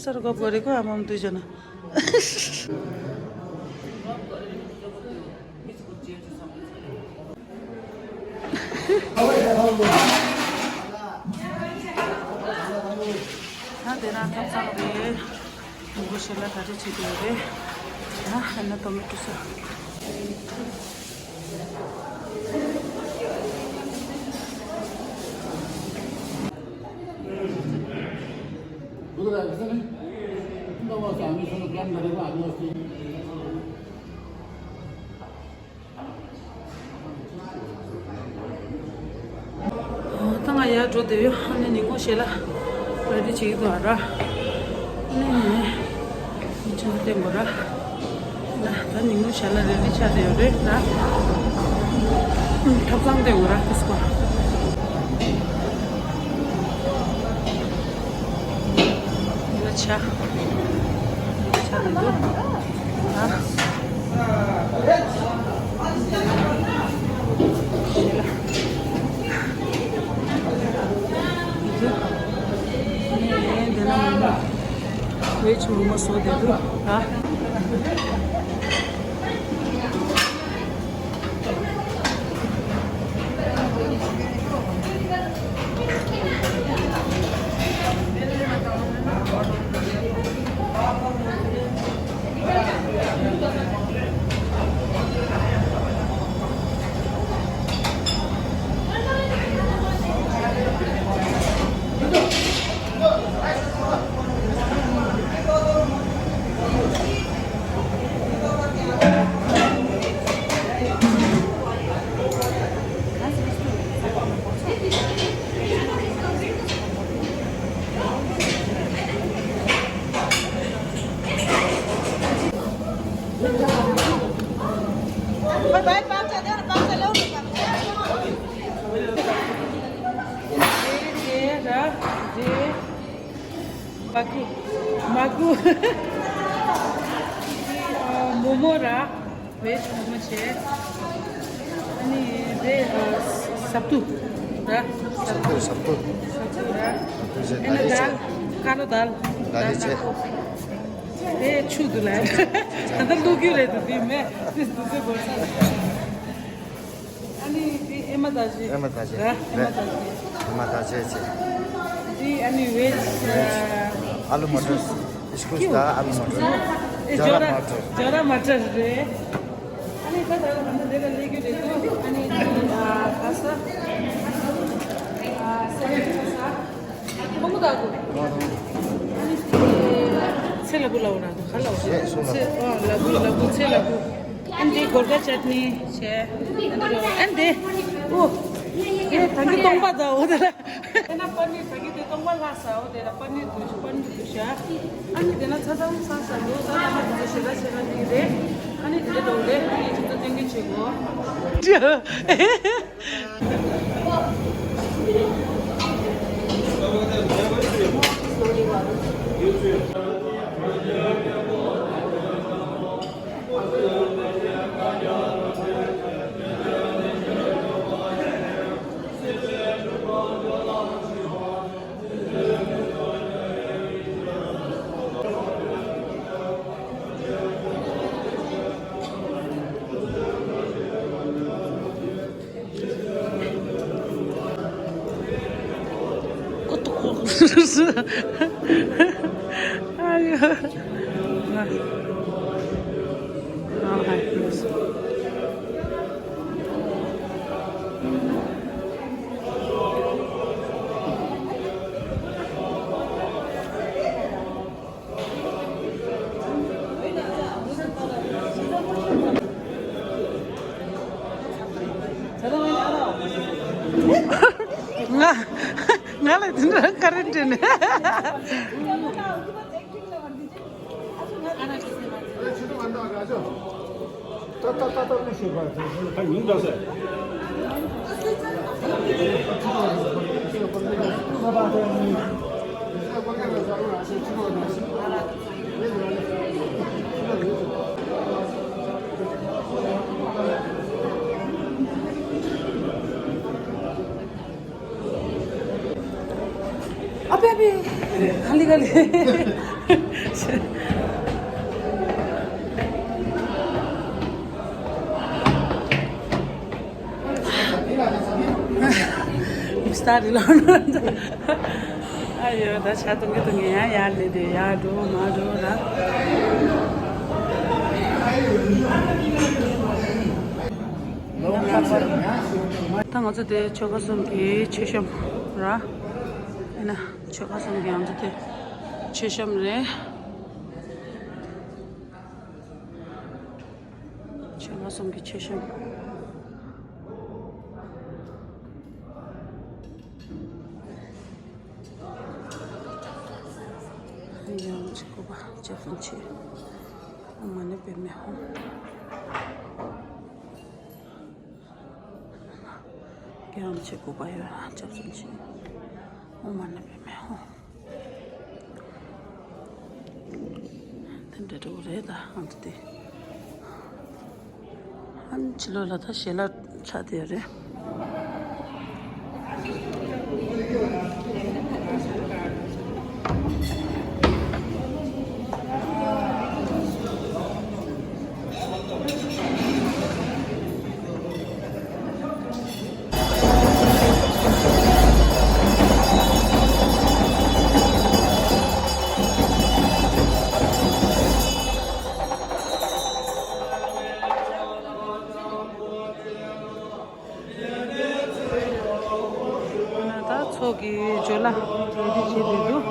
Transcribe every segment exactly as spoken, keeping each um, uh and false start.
སར་གོ་བ་རེ་གོ་ཨ་མམ་དུ་ཇ་ན། ད་དེ་རང་ཐབ་ཚང་རེད། ངོ་ཤེས་ལ་ག་རེ་བྱེད་དགོས་རེད། ད་ཨ་ན་ཏོ་མེ་ཏོ་ས། ད་ང་ཡར་འགྲོ་བསྡད་ཡོད། ཨ་ནི་ཉིན་གུང་ཞལ་ལག་རེ་ཌི་བྱེད་ཀྱི་འདུག་ཨ་ར། ཨ་ནི་ངས་ཆུ་བསྟན་དགོས་ར། ད་ཉིན་གུང་ཞལ་ལག་རེ་ཌི་ཆགས་བསྡད་ཡོད་རེད་ད། ཐབ་ཚང་བསྟན་དགོས་ར་ཏིས་པ། ལ་ཆ། ཆ་དེ་འདུག་ཨ། འདི་ནས་འདི་ན་མོ་མོ། བེ་ཇི་མོ་མོ་བཟོ་བསྡད་འདུག་ཨ། མ་གུ། མ་གུ། མོ་མོ་ར། བེ་ཇི་མོ་མོ་བྱས། ཨ་ནི་རེ་ཟབ་ཏུ་ར། ཟབ་ཏུ་ཟབ་ཏུ། ཟབ་ཏུ་ར། ཟབ་ཏུ་བྱས། ཨ་ནི་ད་ལི་བྱས། དལ། ཀ་ལོ་དལ། དལ་ལི་བྱས། དལ་ལི་བྱས། དེ་ཆུ་འདུག་ལ། ད་ལྟ་བླུག་རྒྱུ་རེད་འདུག་དེ་མེད། དེ་འདུག་ཟེར་བོར་ས་རེད། ཨ་ནི་དེ་ཨེ་མ་ད་ཞེ། ཨེ་མ་ད་ཞེ། ར། ཨེ་མ་ད་ཞེ། ཨེ་མ་ད་ཞེ་ཞེ། དེ་ཨ་ནི་བེ་ཇི། ཨ་ལུ་མ་ཊར། ཨིས་ཀུས་ད་ཨ་ལུ་མ་ཊར། ཨེ་ཇོ་ར་མ་ཊར། ཇོ་ར་མ་ཊར་རེད། ཨ་ནི་ད་ད་ད་ད་དེ་ལ་ལས་རྒྱུ་རེད་འདུག་ཨ་ནི་ཨ་ཁ་ས། ཨ་ས་ར་ཁ་ས། ཁོང་གི་ད་གོ། ཨ་ནི་ཚེ་ལ་བུ་ལ་འོ་ན་དུ་ཁ་ལ་འོ། ཚེ་སོ་ལ། ཚེ་ཨ་ལ་བུ་ལ་བུ་ཚེ་ལ་བུ། ཨན་དེ་གོར་ག་ཅད་ནི་བྱས། ཨན་དེ་ཨོ། ཨེ་ད་གི་སྟོང་པ་ད་འོ་དེ་ལ། ཨེ་ན་པ་ནི་ད་གི་དེ་སྟོང་པ་ལྷ་ས་འོ་དེ་ལ་པ་ནི་དུ་པ་ནི་དུ་ཤ། ཨ་ནི་དེ་ན་ཚ་ཚ་ས་ས་འདུག་ད་ལ་མ་དུ་ཤེ་ད་ཤེ་ད་ནི་རེད། ཨ་ནི་དེ་ལ་དོ་རེད། ཨ་ནི་ཅི་ད་ཏན་གི་ཆེ་གོ། ང་ང་ལ་དེ་འདྲ་ག་རེ་དྲན་ནས། ཨ་པེ་ཨ་པེ། ག་ལེ་ག་ལེ། མི་སྟ་རི་ལོ་ན། ཨ་ཡོ། ད་ཆ་གཏོང་གི་གཏོང་གི་ཡང་ཡར་སླེབས་ཏེ་ཡར་འགྲོ་མར་འགྲོ་ར། ད་ང་ཚོ་དེ་ཆོལ་ཁ་གསུམ་གྱི་མཆོད་བཤམས་ར། ཡིན་ན་ཆོལ་ཁ་གསུམ་གྱི་ང་ཚོ་དེ་མཆོད་བཤམས་རེད། ཆོལ་ཁ་གསུམ་གྱི་མཆོད་བཤམས། ཡང་ཅིག་གོ་བ་ཅེས་ཕུན་ཆེ། ཨོཾ་མ་ཎི་པདྨེ་ཧཱུྃ། ཡང་ཅིག་གོ་བ་ཡོད་ཅེས་ཕུན་ཆེ། ཨོཾ་མ་ཎི་པདྨེ་ཧཱུྃ། དེ་འདྲ་འདྲ་བོ་རེད་ད། ཨ་ཙི་དེ། ཨ་ནི་ཕྱི་ལོགས་ལ་ད་ཞལ་ལག་ཆགས་བསྡད་ཡོད་རེད། ད་ཚོགས་ཀྱི་ཇོ་ལ་གྲོས་བསྡུར་བྱེད་དུས་འདུག་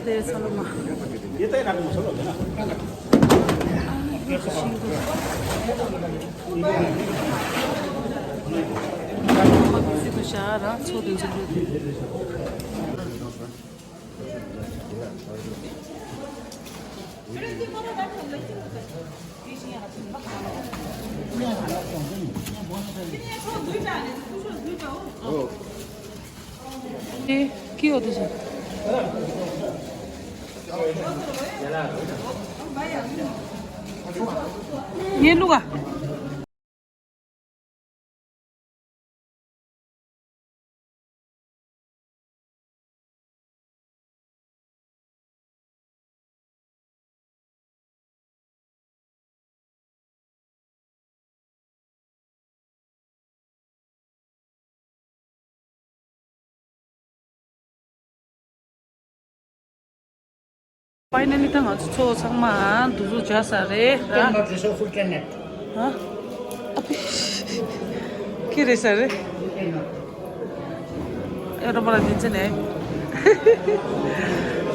ད་དེ་ཚོ་ལ་མ། ཨེ། ཀི་ཡོད་དུ་ཟེར། ངའི་ལུག་ཨ། ཕའི་ནལ་ལི་ད་ང་ཚོ་ཚོགས་ཚང་མ་འདུ་འཛོམས་བྱ་ས་རེད་ར། ཧ། ཨ་ཕི། ཁྱི་རེད་ས་རེད། ཨེ་རོ་པ་ལ་དེ་ཚེ་ནས།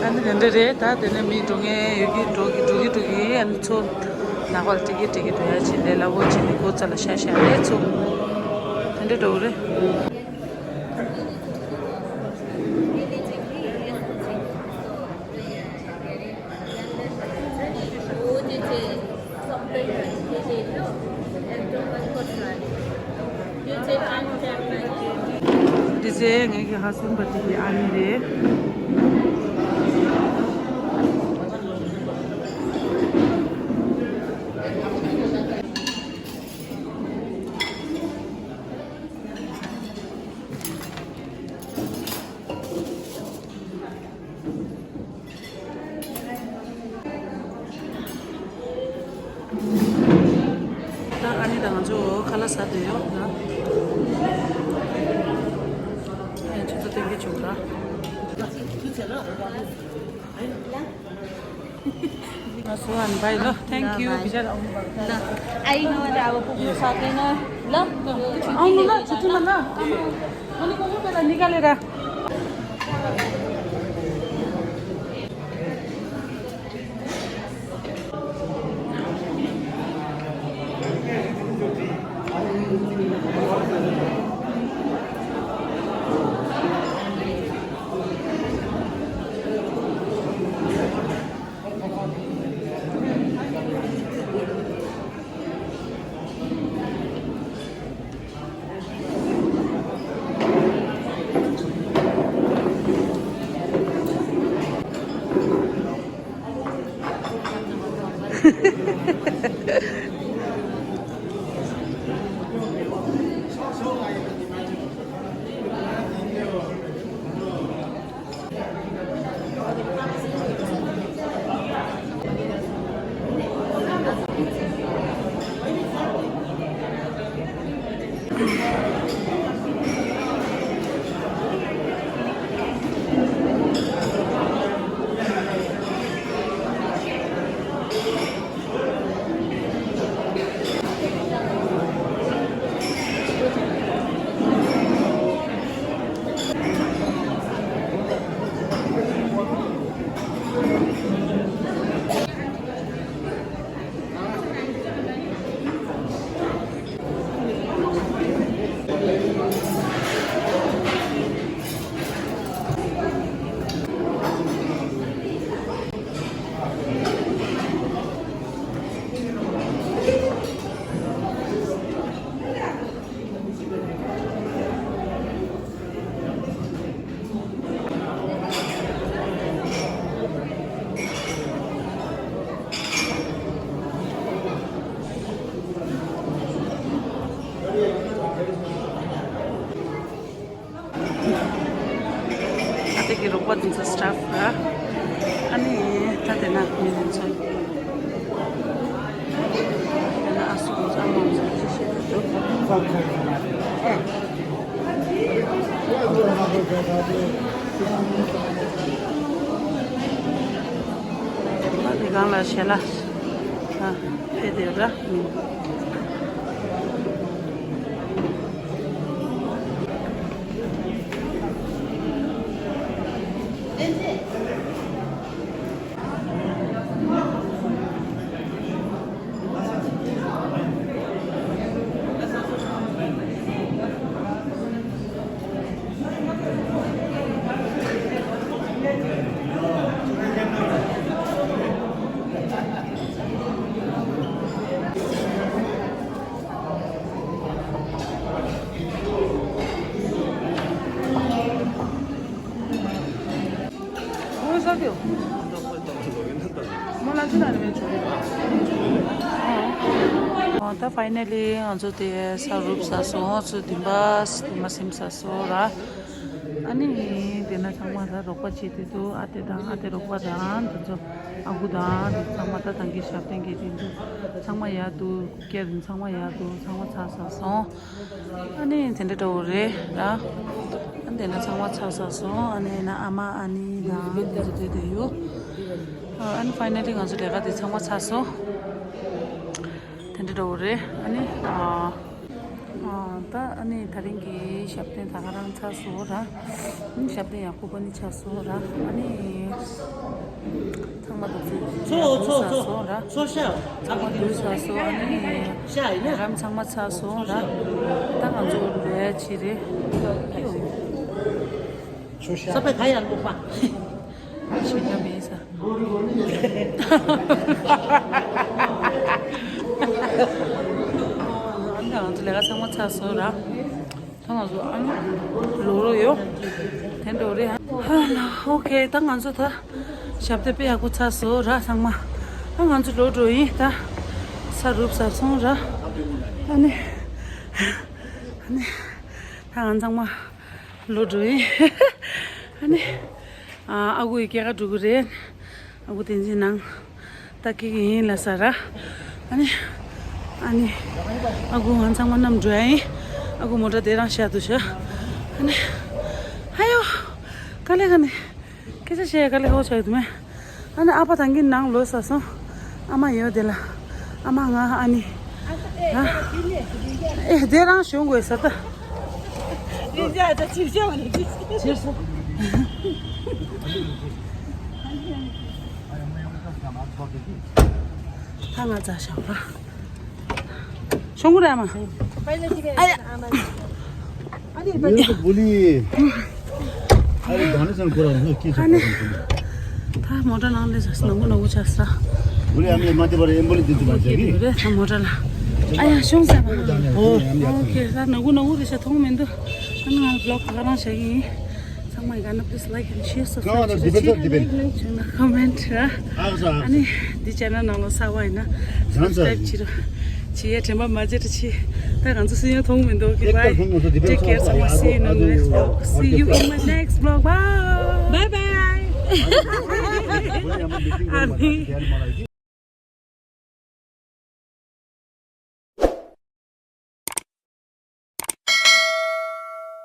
ཨ་ནི་དེ་འདྲ་རེད་ད། དེ་ནས་མི་འགྲོ་མཁན་ཡོད་ཀྱི་འགྲོ་གི་འགྲོ་གི་འགྲོ་གི། ཨ་ནི་ཚོ་ནག་པ་ལ་སྤྲད་ཀྱི་སྤྲད་ཀྱི་འགྲོ་ཡ་བྱེད་ལས་སླ་བོ་བྱེད་ནས་སྒོ་རྩ་ལ་ཤ་ཤ་རེད་ཚོ། དེ་འདྲ་འགྲོ་གི་རེད། འདི་ཚེ་ངེད་ཀྱི་ཧ་སན་པ་ཏི་གི་ཨ་ནི་རེད། ད་ཨ་ནི་དང་ང་ཚོ་ཁ་ལག་ཟ་བསྡད་ཡོད་ད། ཨེ་ཆུ་ཚོད་སྟོན་གྱི་བྱུང་ད། ང་ཚོ་ཨན་བྷའི་ལོ། Thank you. ལ། ཨ་ཡི་ནོ་ད་བ་ཕུག་ཕུག་ས་ཀེ་ན། ལ། ཨ་ནུ་ལ་ཆུ་ཐི་མ་ལ། ཨ་ནི་ཀོ་ཀོ་པེ་ལ་ནི་ག་ལེ་ར། ཨ་ཏི་གི་རོགས་པ་དེ་ཚོ་སི་ཊཱཕ་ར། ཨ་ནི་ད་དེ་ན་མི་དེ་ཚོ། དེ་ན་ཨ་སུ་དེ་ཚོ་ཨ་མ་དེ་ཚོ་ཅི་བཤད་དེ་འདུག་ཨ་དེ་གང་ལ་ཞེ་ལ། ཨ་ཕེ་དེ་ར། ད་ཕའི་ནལ་ལི་ང་ཚོ་དེ་ས་རུབ་ས་སོང་། ཚུར་འདི་པ་འདི་མ་སིམ་ས་སོང་ར། ཨ་ནི་དེ་ན་ཚང་མ་ད་རོགས་པ་བྱེད་དུས་འདུག་ཨ་ཏེ་དང་ཨ་ཏེ་རོགས་པ་དང་དེ་ཚོ་ཨ་ཁུ་དང་དེ་ཚང་མ་ད་ཐང་གི་ཞབས་བརྟན་གྱི་དེ་འདུག་ཚང་མ་ཡར་འདུག་སྐྱེ་རིང་ཚང་མ་ཡར་འདུག་ཚང་མ་ཚར་ས་སོང་། ཨ་ནི་དེ་འདྲ་འདྲ་བོ་རེད་ར། ཨ་ནི་དེ་ན་ཚང་མ་ཚར་ས་སོང་། ཨ་ནི་ན་ཨ་མ་ཨ་ནི་དང་དེ་ཚོ་དེ་དེ་ཡོད། ཨ་ནི་ཕའི་ནལ་ལི་ང་ཚོ་ལས་ཀ་དེ་ཚང་མ་ཚར་སོང་། དེ་འདྲ་འདྲ་བོ་རེད། ཨ་ནི་ཨ། ཨ་ད་ཨ་ནི་ད་རིང་གི་ཞབས་བརྟན་ད་ག་རང་ཚར་སོང་ར། ཨ་ནི་ཞབས་བརྟན་ཡག་པོ་པ་ནི་ཆགས་སོང་ར། ཨ་ནི་ཚང་མ་འདུག་ཚོ་ཚོ་ཚོ་ཚོ་ཚོ་ཤ་ཚང་མ་འདུག་ཚར་སོང་། ཨ་ནི་ཤ་ཡིན་ན་རམ་ཚང་མ་ཚར་སོང་ར། ད་ང་ཚོ་ལས་ཅི་རེད། ཚོ་ཤ་ས་པའི་ག་ཡར་ལོག་པ་ཤི་ན་མེད་ས། ད་སོ་ར། ད་ང་ཚོ་ཨ་ནི་ལོག་རོགས་ཡོད། དེ་འགྲོ་རེད། ཧ་ལ་ཨོ་ཁེ། ད་ང་ཚོ་ད་ཞབས་བརྟན་དཔེ་ཡག་པོ་ཚར་སོང་ར་ཚང་མ། ད་ང་ཚོ་ལོག་འགྲོ་ཡིན་ད། ས་རུབ་ཟ་སོང་ར། ཨ་ནི། ཨ་ནི། ད་ང་ཚང་མ་ལོག་འགྲོ་ཡིན། ཨ་ནི། ཨ་ཨ་ཁུ་ཡི་སྐྱེས་སྐར་འགྲོ་གི་རེད། ཨ་ཁུ་བསྟན་འཛིན་ནང་ལྟ་སྐྱེལ་གི་ཡིན་ལ་ས་ར། ཨ་ནི། ཨ་ནི། ཨ་ཁུ་ང་ཚང་མ་མཉམ་འགྲོ་ཡ་ཡིན། ཨ་ཁུ་མོ་ཊ་དེ་རང་བཞག་འདུག་ཤག་ཨ་ནི། ཨ་ཡོ། དཀའ་ལས་ཁ་ནི། སྐད་ཆ་བཤད་ཡ་དཀའ་ལས་ཁག་པོ་ཆགས་ཀྱི་འདུག་མེ། ཨ་ནི་ཨ་ཕ་ད་གིན་ནང་ལོག་ཟ་སོང་། ཨ་མ་ཡོད་དེ་ལ། ཨ་མ་ང་ཨ་ནི། ཨ། ཨེ་དེ་རང་ཞོན་དགོས་ས་ད། ཅེར་སོ། ད་ང་ཚ་ཞང་པ། ཤོང་གུ་ར་མ། ཨ་ཡ། ཨ་ནི་ད་ནི། ཨ་ནི། ད་མོ་ཊ་ནང་ལས་ཟ་ནག་པོ་ནག་པོ་ཆགས་ས། ད་མོ་ཊ་ལ། ཨ་ཡ་ཤོང་ས་པ། ཨོ་ཁེ་ད་ནག་པོ་ནག་པོ་རེད་ཤག་མཐོང་མི་འདུག་ཨ་ནི་ང་ལ་བི་ལོག་ག་རང་བྱ་གི་ཡིན། ཚང་མ་ཡིན་ག་ན་please like and share, subscribe བྱེད་རོགས་བྱེད། ལའིཀ་ལེན་བྱུང་ན་comment ར། ཨ་ནི་འདི་ཅེ་ནལ་ནང་ལ་གསར་པ་ཡིན་ན་subscribe བྱེད་རོགས་བྱེད། ཡ་དྲན་པ་མ་བརྗེད་རོགས་བྱེད། ད་ང་ཚོ་སུ་ཡང་མཐོང་མི་འདུག Okay, bye. Take care. ཚང་མ། See you in the next vlog. See you in my next vlog. Bye. Bye bye. ཨ་ནི།